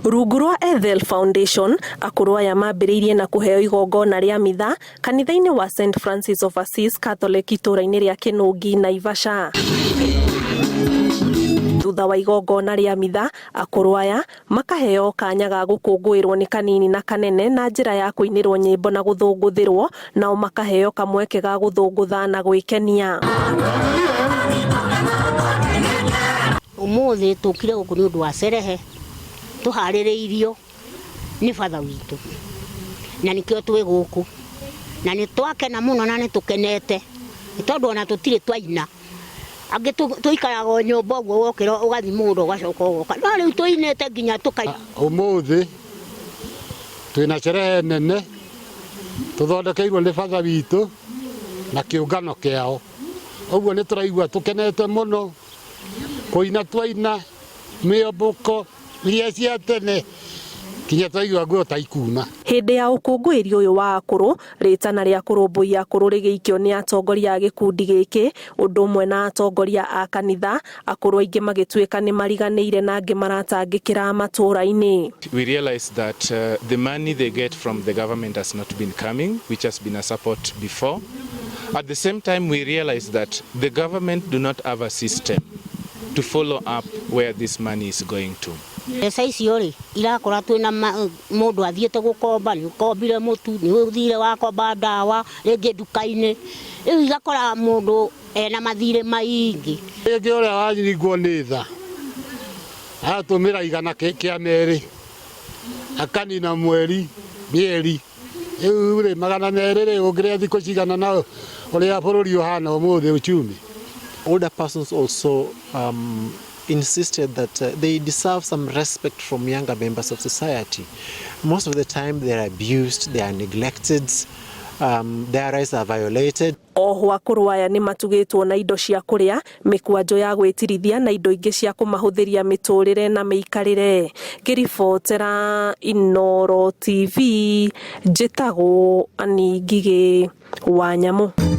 Rungu rwa Ethel Foundation, akũrũ aya mambĩrĩirie na kũheo igongona rĩa mitha kanitha-inĩ wa St Francis of Assisi Catholic itũũra-inĩ rĩa Kĩnũngi, Naivasha. Thutha wa igongona rĩa mitha, akũrũ aya makaheo kanya ga gũkũngũĩrwo nĩ kanini na kanene na njĩra ya kũinĩrwo nyĩmbo na gũthũngũthĩrwo, nao makaheo kamweke ga gũthũngũtha na gwĩkenia. Ũmũthĩ tũkire gũkũ nĩ ũndũ wa cerehe tũharĩrĩirio nĩ batha witũ na nĩkĩo twĩ gũkũ na nĩ twakena mũno na nĩ tũkenete nĩ tondũ ona tũtirĩ twaina angĩ tũikaraga o nyũmba ũguo wokĩra ũgathiĩ mũgũnda ũgacoka ũgoka no rĩu tũinĩte nginya tũkaina. Ũmũthĩ twĩna sherehe nene tũthondekeirwo nĩ batha witũ na kĩũngano kĩao. Ũguo nĩ tũraigua tũkenete mũno kũina twaina mĩombũko iria cia tene kinya twaigua nguo ta ikuma. Hĩndĩ ya ũkũngũĩri ũyũ wa akũrũ, rĩtana rĩa kũrũmbũiya akũrũ rĩgĩikio nĩ atongoria a gĩkundi gĩkĩ, ũndũ ũmwe na atongoria a kanitha, akũrũ aingĩ magĩtuĩka nĩ mariganĩire na angĩ maratangĩkĩra matũũra-inĩ. We realize that the money they get from the government has not been coming, which has been a support before. At the same time, we realize that the government do not have a system to follow up where this money is going to. Mbeca icio rĩ irakora twĩna mũndũ athiĩte gũkomba, nĩ ũkombire mũtu, nĩ ũthire wakomba ndawa rĩngĩ nduka-inĩ, rĩu igakora mũndũ ena mathirĩ maingĩ. Rĩngĩ ũrĩa wanyingwo nĩ tha agatũmĩra igana kĩa merĩ akanina mweri mĩeri rĩu rĩ 200 rĩ ũngĩrĩa thikũ cigana na ũrĩa bũrũri ũhana ũmũthĩ uchumi. Older persons also insisted that they deserve some respect from younger members of society. Most of the time they are abused, they are neglected, their rights are violated. Oho akũrũ aya nĩ matugĩtwo na indo cia kũrĩa, mĩkwanjo ya gwĩtirithia na indo ingĩ cia kũmahũthĩria mĩtũrĩre na mĩikarĩre. Ngĩribotera Inooro TV, njĩtagwo Annie Ngigĩ wa Nyamũ.